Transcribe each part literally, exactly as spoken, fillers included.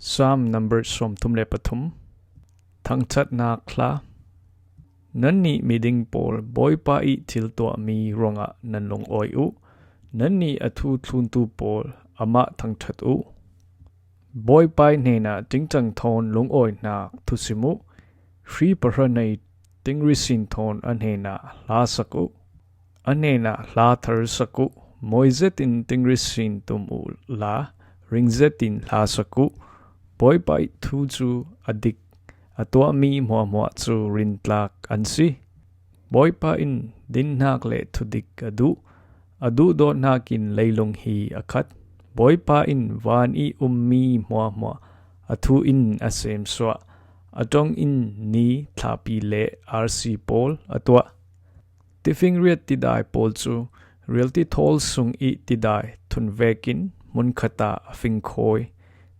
Psalm number sawmthum le pathum. Thangchatnak hla. Nannih miding pawl, Bawipa ih thil tuahmi ruangah nan lungawi uh. Nannih a thu thluntu pawl, amah thangchat uh. Bawipa ih hnenah tingcang thawn lungawinak thusim uh. Hri pahra nei tingrisin thawn a hnenah hlasak uh. A hnenah hla tharsak uh. Mawi zetin tingrisin tum uh la, ring zetin hlasak uh. Bawipa ih thu cu a dik, a tuahmi hmuahhmuah cu rintlak an si. Bawipa in dinnak le thudik a duh, a duhdawtnak in leilung hi a khat. Bawipa in van ih ummi hmuahhmuah a thu in a semsuah, a ṭong in ni, thlapi le arsi pawl a tuah. Tifingriat tidai pawl cu rialti thawl sung ih tidai thun vekin hmunkhat ah a fingkhawi.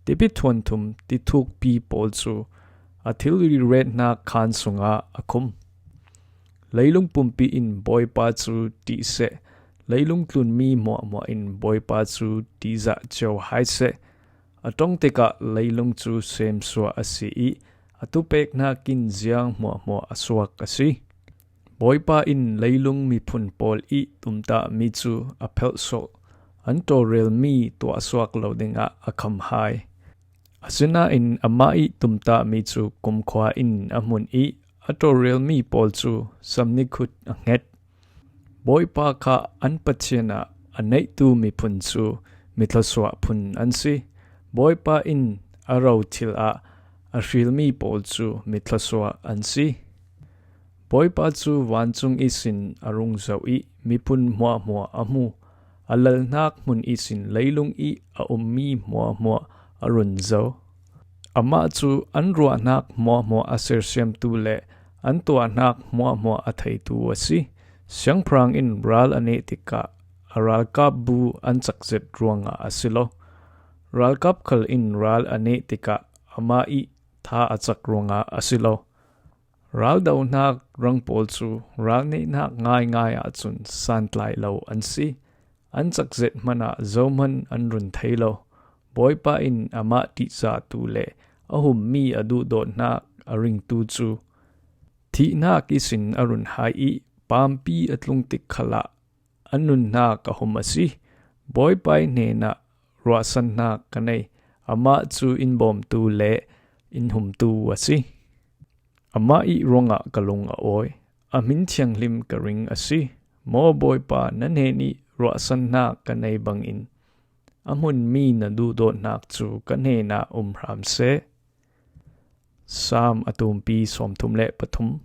Tipi thuanthum tithukpi pawl cu a thilri retnak khaan sungah a khum. Leilung pumpi in Bawipa cu ṭih seh, leilung tlunmi hmuahhmuah in Bawipa cu ṭihzah cio hai seh. A ṭong tikah leilung cu semsuah a si ih a tupeknak in ziang hmuahhmuah a suak a si. Bawipa in leilung miphun pawl ih tumtahmi cu a phelhsawh, an ṭawlrelmi tuahsuak lo dingah a kham hai. Asinain amah ih tumtahmi cu kumkhua in a hmun ih a ṭawlrelmi pawl cu samnikhut a hnget. Bawipa kha an Pathian ah a neihtu miphun cu mi thluasuah phun an si. Bawipa in a ro thil ah a hrilmi pawl cu mi thluasuah an si. Bawipa cu vancung ihsin a rung zoh ih miphun hmuahhmuah a hmu. A lalnak hmun ihsin leilung ih a ummi hmuahhmuah a run zo. Amah cu an ruahnak hmuahhmuah a sersiamtu le an tuahnak hmuahhmuah a theitu a si. Siangpahrang in ral a neh tikah a ralkap bu an cak zet ruangah a si lo. Ralkap khal in ral a neh tikah amah ih tha a cak ruangah a si lo. Raldohnak rang pawl cu ral nehnak ngaingai ahcun santlai lo an si. An cak zet hmanh ah zohman an run thei lo. Bawipa in amah ṭihzahtu le a hummi a duhdawtnak a ringtu cu thihnak ihsin a run hai ih pampi a tlung tik khalah a nunnak a hum a si. Bawipa ih hnenah ruahsannak ka nei, amah cu in bawmtu le in humtu a si. Amah ih ruangah ka lung a awi, a hmin thianghlim ka ring a si. Maw Bawipa, na hnen ih ruahsannak ka nei bangin a hmunmi na duhdawtnak cu ka hnenah um hram seh. Psalm a tumpi sawmthum le pathum.